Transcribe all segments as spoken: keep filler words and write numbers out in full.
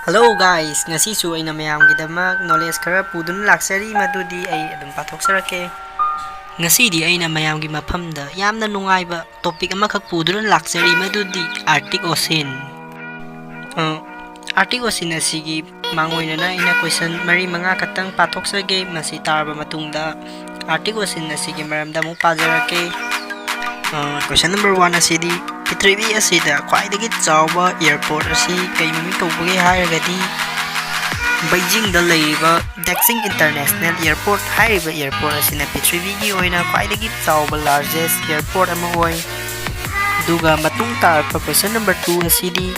Hello guys, ꯉꯁꯤꯁꯨ ꯑꯩꯅ ꯃꯌꯥꯝꯒꯤꯗꯃꯛ knowledge ꯈꯔ ꯄꯨꯗꯨꯅ ꯂꯥꯛꯆꯔꯤ, ꯃꯗꯨꯗꯤ ꯑꯩ ꯑꯗꯨꯝ ꯄꯥꯊꯣꯛꯆꯔꯛꯀꯦ꯫ ꯉꯁꯤꯗꯤ ꯑꯩꯅ ꯃꯌꯥꯝꯒꯤ ꯃꯐꯝꯗ ꯌꯥꯝꯅ ꯅꯨꯡꯉꯥꯏꯕ topic ꯑꯃꯈꯛ ꯄꯨꯗꯨꯅ ꯂꯥꯛꯆꯔꯤ, ꯃꯗꯨꯗꯤ Arctic Ocean꯫ ꯑ, Arctic Ocean ꯑꯁꯤꯒꯤ ꯃꯥꯡꯑꯣꯏꯅꯅ ꯑꯩꯅ question ꯃꯔꯤ ꯃꯉꯥ ꯈꯛꯇꯪ ꯄꯥꯊꯣꯛꯆꯒꯦ꯫ ꯃꯁꯤ ꯇꯥꯔꯕ ꯃꯇꯨꯡꯗ Arctic Ocean ꯑꯁꯤꯒꯤ ꯃꯔꯝꯗ ꯑꯃꯨꯛ ꯄꯥꯖꯔꯛꯀꯦ꯫ ꯑ, question number one ꯑꯁꯤꯗꯤ, ꯄ꯭ꯔꯤꯊꯤꯕꯤ ꯑꯁꯤꯗ ꯈ꯭ꯋꯥꯏꯗꯒꯤ ꯆꯥꯎꯕ airport ꯑꯁꯤ ꯀꯩ ꯃꯃꯤꯡ ꯀꯧꯕꯒꯦ ꯍꯥꯏꯔꯒꯗꯤ, ꯕꯩꯖꯤꯡꯗ ꯂꯩꯔꯤꯕ Daxing International Airport ꯍꯥꯏꯔꯤꯕ airport ꯑꯁꯤꯅ ꯄ꯭ꯔꯤꯊꯤꯕꯤꯒꯤ ꯑꯣꯏꯅ ꯈ꯭ꯋꯥꯏꯗꯒꯤ ꯆꯥꯎꯕ largest airport ꯑꯃ ꯑꯣꯏ꯫ ꯑꯗꯨꯒ ꯃꯇꯨꯡ ꯇꯥꯔꯛꯄ question number two ꯑꯁꯤꯗꯤ,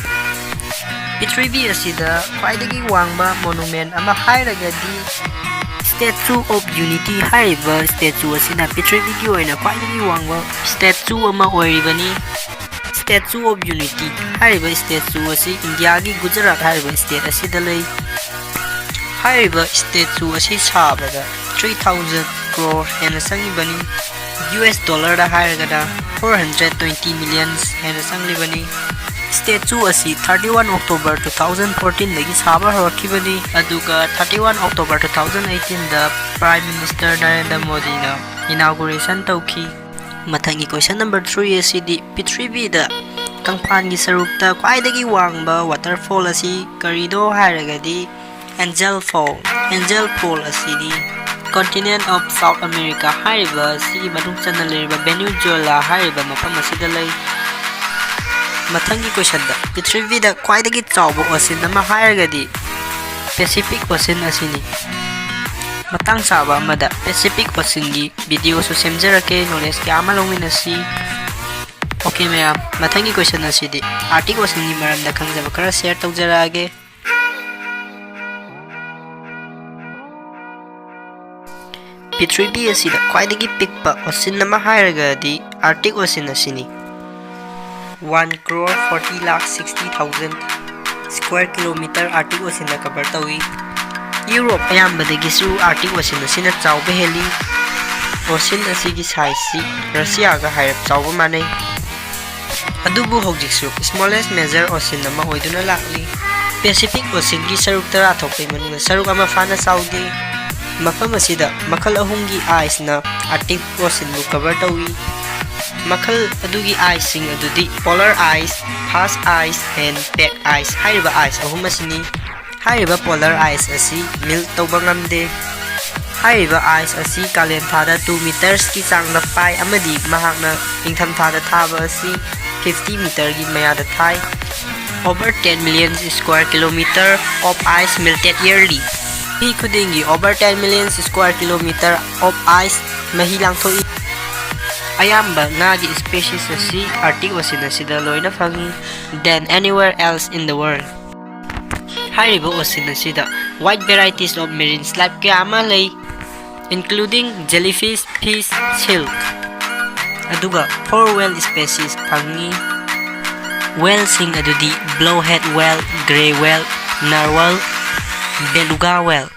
ꯄ꯭ꯔꯤꯊꯤꯕꯤ ꯑꯁꯤꯗ ꯈ꯭ꯋꯥꯏꯗꯒꯤ ꯋꯥꯡꯕ monument ꯑꯃ ꯍꯥꯏꯔꯒꯗꯤ Statue of Unity ꯍꯥꯏꯔꯤꯕ statue ꯑꯁꯤꯅ ꯄ꯭ꯔꯤꯊꯤꯕꯤꯒꯤ ꯑꯣꯏꯅ ꯈ꯭ꯋꯥꯏꯗꯒꯤ ꯋꯥꯡꯕ statue ꯑꯃ ꯑꯣꯏꯔꯤꯕꯅꯤ꯫ Statue of Unity ꯍꯥꯏꯔꯤꯕ statue ꯑꯁꯤ ꯏꯟꯗꯤꯌꯥꯒꯤ ꯒꯨꯖꯔꯥꯠ ꯍꯥꯏꯔꯤꯕ state ꯑꯁꯤꯗ ꯂꯩ꯫ ꯍꯥꯏꯔꯤꯕ statue ꯑꯁꯤ ꯁꯥꯕꯗ three thousand crore ꯍꯦꯟꯅ ꯆꯪꯉꯤꯕꯅꯤ꯫ U S dollarꯗ ꯍꯥꯏꯔꯒꯅ four hundred twenty millions ꯍꯦꯟꯅ ꯆꯪꯂꯤꯕꯅꯤ꯫ Statue ꯑꯁꯤ thirty one October two thousand fourteenꯗꯒꯤ ꯁꯥꯕ ꯍꯧꯔꯛꯈꯤꯕꯅꯤ, ꯑꯗꯨꯒ thirty one October two thousand eighteenꯗ Prime Minister Narendra ꯃꯣꯗꯤꯅ inauguration ꯇꯧꯈꯤ꯫ ꯃꯊꯪꯒꯤ question number three ꯑꯁꯤꯗꯤ, ꯄ꯭ꯔꯤꯊꯤꯕꯤꯗ ꯀꯪꯐꯥꯟꯒꯤ ꯁꯔꯨꯛꯇ ꯈ꯭ꯋꯥꯏꯗꯒꯤ ꯋꯥꯡꯕ waterfall ꯑꯁꯤ ꯀꯔꯤꯅꯣ ꯍꯥꯏꯔꯒꯗꯤ Angel Fall꯫ Angel Fall ꯑꯁꯤꯗꯤ continent of South America ꯍꯥꯏꯔꯤꯕ ꯑꯁꯤꯒꯤ ꯃꯅꯨꯡ ꯆꯟꯅ ꯂꯩꯔꯤꯕ Venezuela ꯍꯥꯏꯔꯤꯕ ꯃꯐꯝ ꯑꯁꯤꯗ ꯂꯩ꯫ ꯃꯊꯪꯒꯤ questionꯗ, ꯄ꯭ꯔꯤꯊꯤꯕꯤꯗ ꯈ꯭ꯋꯥꯏꯗꯒꯤ ꯆꯥꯎꯕ ocean ꯑꯃ ꯍꯥꯏꯔꯒꯗꯤ Pacific Ocean ꯑꯁꯤꯅꯤ꯫ ꯃꯇꯥꯡ ꯆꯥꯕ ꯑꯃꯗ Pacific Oceanꯒꯤ videoꯁꯨ ꯁꯦꯝꯖꯔꯛꯀꯦ, knowledge ꯀꯌꯥ ꯑꯃ ꯂꯧꯃꯤꯟꯅꯁꯤ꯫ Okay ꯃꯌꯥꯝ, ꯃꯊꯪꯒꯤ question ꯑꯁꯤꯗꯤ Arctic Oceanꯒꯤ ꯃꯔꯝꯗ ꯈꯪꯖꯕ ꯈꯔ share ꯇꯧꯖꯔꯛꯑꯒꯦ꯫ ꯄ꯭ꯔꯤꯊꯤꯕꯤ ꯑꯁꯤꯗ ꯈ꯭ꯋꯥꯏꯗꯒꯤ ꯄꯤꯛꯄ ocean ꯑꯃ ꯍꯥꯏꯔꯒꯗꯤ Arctic Ocean ꯑꯁꯤꯅꯤ꯫ One crore forty lakh sixty thousand square kilometer Arctic Oceanꯅ cover ꯇꯧꯏ꯫ Europe ꯑꯌꯥꯝꯕꯗꯒꯤꯁꯨ Arctic Ocean ꯑꯁꯤꯅ ꯆꯥꯎꯕ ꯍꯦꯜꯂꯤ꯫ Ocean ꯑꯁꯤꯒꯤ sizeꯁꯤ Russiaꯒ ꯍꯥꯏꯔꯞ ꯆꯥꯎꯕ ꯃꯥꯟꯅꯩ꯫ ꯑꯗꯨꯕꯨ ꯍꯧꯖꯤꯛꯁꯨ smallest major ocean ꯑꯃ ꯑꯣꯏꯗꯨꯅ ꯂꯥꯛꯂꯤ꯫ Pacific Oceanꯒꯤ ꯁꯔꯨꯛ ꯇꯔꯥ ꯊꯣꯛꯄꯒꯤ ꯃꯅꯨꯡꯗ ꯁꯔꯨꯛ ꯑꯃ ꯐꯥꯅ ꯆꯥꯎꯗꯦ꯫ ꯃꯐꯝ ꯑꯁꯤꯗ ꯃꯈꯜ ꯑꯍꯨꯝꯒꯤ iceꯅ Arctic Oceanꯕꯨ cover ꯇꯧꯏ꯫ ꯃꯈꯜ ꯑꯗꯨꯒꯤ iceꯁꯤꯡ ꯑꯗꯨꯗꯤ polar ice, fast ice and pack ice ꯍꯥꯏꯔꯤꯕ ice ꯑꯍꯨꯝ ꯑꯁꯤꯅꯤ꯫ ꯍꯥꯏꯔꯤꯕ polar ice ꯑꯁꯤ melt ꯇꯧꯕ ꯉꯝꯗꯦ꯫ ꯍꯥꯏꯔꯤꯕ ice ꯑꯁꯤ ꯀꯥꯂꯦꯟ ꯊꯥꯗ two metersꯀꯤ ꯆꯥꯡꯗ ꯄꯥꯏ ꯑꯃꯗꯤ ꯃꯍꯥꯛꯅ ꯅꯤꯡꯊꯝꯊꯥꯗ ꯊꯥꯕ ꯑꯁꯤ fifty meterꯒꯤ ꯃꯌꯥꯗ ꯊꯥꯏ꯫ Over ten million square kilometer of ice melted yearly. ꯆꯍꯤ ꯈꯨꯗꯤꯡꯒꯤ over ten million square kilometer of ice ꯃꯍꯤ ꯂꯥꯡꯊꯣꯛꯏ꯫ ꯑꯌꯥꯝꯕ ꯉꯥꯒꯤ species ꯑꯁꯤ Arctic Ocean ꯑꯁꯤꯗ ꯂꯣꯏꯅ ꯐꯪꯏ, than anywhere else in the world꯫ ꯍꯥꯏꯔꯤꯕ ocean ꯑꯁꯤꯗ wide varieties of marine life ꯀꯌꯥ ꯑꯃ ꯂꯩ, including jellyfish, fish, seal, ꯑꯗꯨꯒ four whale species ꯐꯪꯉꯤ꯫ Whaleꯁꯤꯡ ꯑꯗꯨꯗꯤ blowhead whale, grey whale, narwhal, beluga whale꯫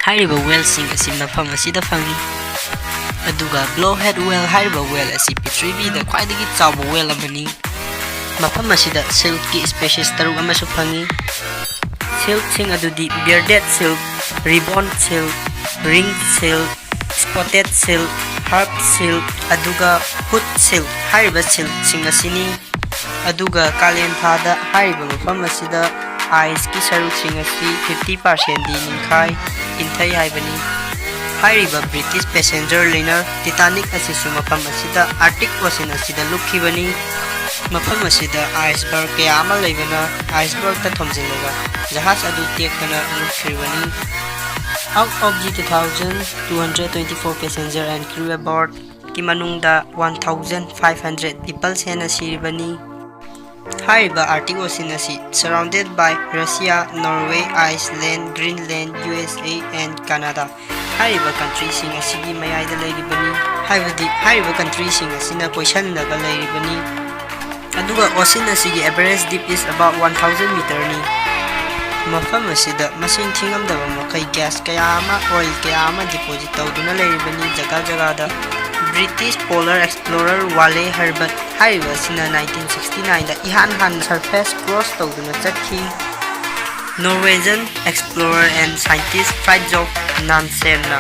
ꯍꯥꯏꯔꯤꯕ whaleꯁꯤꯡ ꯑꯁꯤ ꯃꯐꯝ ꯑꯁꯤꯗ ꯐꯪꯉꯤ꯫ ꯑꯗꯨꯒ blowhead whale ꯍꯥꯏꯔꯤꯕ whale ꯑꯁꯤ ꯄ꯭ꯔꯤꯊꯤꯕꯤꯗ ꯈ꯭ꯋꯥꯏꯗꯒꯤ ꯆꯥꯎꯕ whale ꯑꯃꯅꯤ꯫ ꯃꯐꯝ ꯑꯁꯤꯗ silkꯀꯤ species ꯇꯔꯨꯛ ꯑꯃꯁꯨ ꯐꯪꯉꯤ꯫ Silkꯁꯤꯡ ꯑꯗꯨꯗꯤ bearded silk, ribbon silk, ring silk, spotted silk, harp silk, ꯑꯗꯨꯒ hood silk ꯍꯥꯏꯔꯤꯕ silkꯁꯤꯡ ꯑꯁꯤꯅꯤ꯫ ꯑꯗꯨꯒ ꯀꯥꯂꯦꯟ ꯊꯥꯗ ꯍꯥꯏꯔꯤꯕ ꯃꯐꯝ ꯑꯁꯤꯗ iceꯀꯤ ꯁꯔꯨꯛꯁꯤꯡ ꯑꯁꯤ fifty percentꯗꯤ ꯅꯤꯡꯈꯥꯏ, ꯄꯤꯟꯊꯩ ꯍꯥꯏꯕꯅꯤ꯫ ꯍꯥꯏꯔꯤꯕ British passenger liner Titanic ꯑꯁꯤꯁꯨ ꯃꯐꯝ ꯑꯁꯤꯗ Arctic Ocean ꯑꯁꯤꯗ ꯂꯨꯞꯈꯤꯕꯅꯤ꯫ ꯃꯐꯝ ꯑꯁꯤꯗ iceberg ꯀꯌꯥ ꯑꯃ ꯂꯩꯕꯅ icebergꯇ ꯊꯣꯝꯖꯤꯜꯂꯒ ꯖꯍꯥꯖ ꯑꯗꯨ ꯇꯦꯛꯇꯅ ꯂꯨꯞꯈ꯭ꯔꯤꯕꯅꯤ꯫ Out of the two thousand two hundred twenty-four passenger and crew aboardꯀꯤ ꯃꯅꯨꯡꯗ one thousand five hundred people ꯍꯦꯟꯅ ꯁꯤꯔꯤꯕꯅꯤ꯫ ꯍꯥꯏꯔꯤꯕ Arctic Ocean ꯑꯁꯤ surrounded by Russia, Norway, Iceland, Greenland, U S A and Canada ꯍꯥꯏꯔꯤꯕ countryꯁꯤꯡ ꯑꯁꯤꯒꯤ ꯃꯌꯥꯏꯗ ꯂꯩꯔꯤꯕꯅꯤ꯫ ꯍꯥꯏꯕꯗꯤ ꯍꯥꯏꯔꯤꯕ countryꯁꯤꯡ ꯑꯁꯤꯅ ꯀꯣꯏꯁꯟꯅꯕ ꯂꯩꯔꯤꯕꯅꯤ꯫ ꯑꯗꯨꯒ ocean ꯑꯁꯤꯒꯤ average depth is about one thousand meterꯅꯤ꯫ ꯃꯐꯝ ꯑꯁꯤꯗ ꯃꯁꯤꯡ ꯊꯤꯉꯝꯗꯕ ꯃꯈꯩ gas ꯀꯌꯥ ꯑꯃ, oil ꯀꯌꯥ ꯑꯃ deposit ꯇꯧꯗꯨꯅ ꯂꯩꯔꯤꯕꯅꯤ ꯖꯒꯥ ꯖꯒꯥꯗ꯫ British polar explorer Wallace Hurbert ꯍꯥꯏꯔꯤꯕ ꯑꯁꯤꯅ nineteen sixty nineꯗ ꯏꯍꯥꯟ ꯍꯥꯟꯅ surface cross ꯇꯧꯗꯨꯅ ꯆꯠꯈꯤ꯫ Norwegian explorer and scientist Fridtjof Nansenꯅ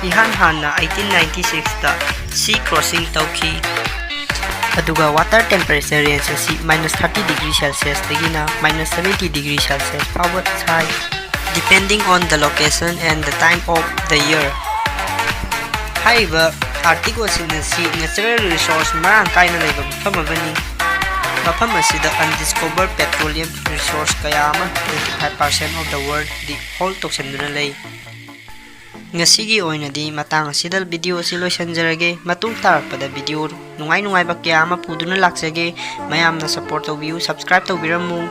ꯏꯍꯥꯟ ꯍꯥꯟꯅ eighteen ninety-sixꯇ sea crossing ꯇꯧꯈꯤ꯫ ꯑꯗꯨꯒ water temperature range ꯑꯁꯤ minus thirty degree Celsiusꯗꯒꯤꯅ minus seventy degree Celsius ꯐꯥꯎꯕ ꯁꯥꯏ, depending on the location and the time of the year꯫ ꯍꯥꯏꯔꯤꯕ Arctic Ocean ꯑꯁꯤ natural resource ꯃꯔꯥꯡ ꯀꯥꯏꯅ ꯂꯩꯕ ꯃꯐꯝ ꯑꯃꯅꯤ꯫ ꯃꯐꯝ ꯑꯁꯤꯗ undiscovered petroleum resource ꯀꯌꯥ ꯑꯃ twenty five percent of the worldꯗꯤ hold ꯇꯧꯁꯤꯟꯗꯨꯅ ꯂꯩ꯫ ꯉꯁꯤꯒꯤ ꯑꯣꯏꯅꯗꯤ ꯃꯇꯥꯡ ꯑꯁꯤꯗ video ꯑꯁꯤ ꯂꯣꯏꯁꯤꯟꯖꯔꯒꯦ꯫ ꯃꯇꯨꯡ ꯇꯥꯔꯛꯄꯗ video ꯅꯨꯡꯉꯥꯏ ꯅꯨꯡꯉꯥꯏꯕ ꯀꯌꯥ ꯑꯃ ꯄꯨꯗꯨꯅ ꯂꯥꯛꯆꯒꯦ꯫ ꯃꯌꯥꯝꯅ support ꯇꯧꯕꯤꯌꯨ, subscribe ꯇꯧꯕꯤꯔꯝꯃꯨ꯫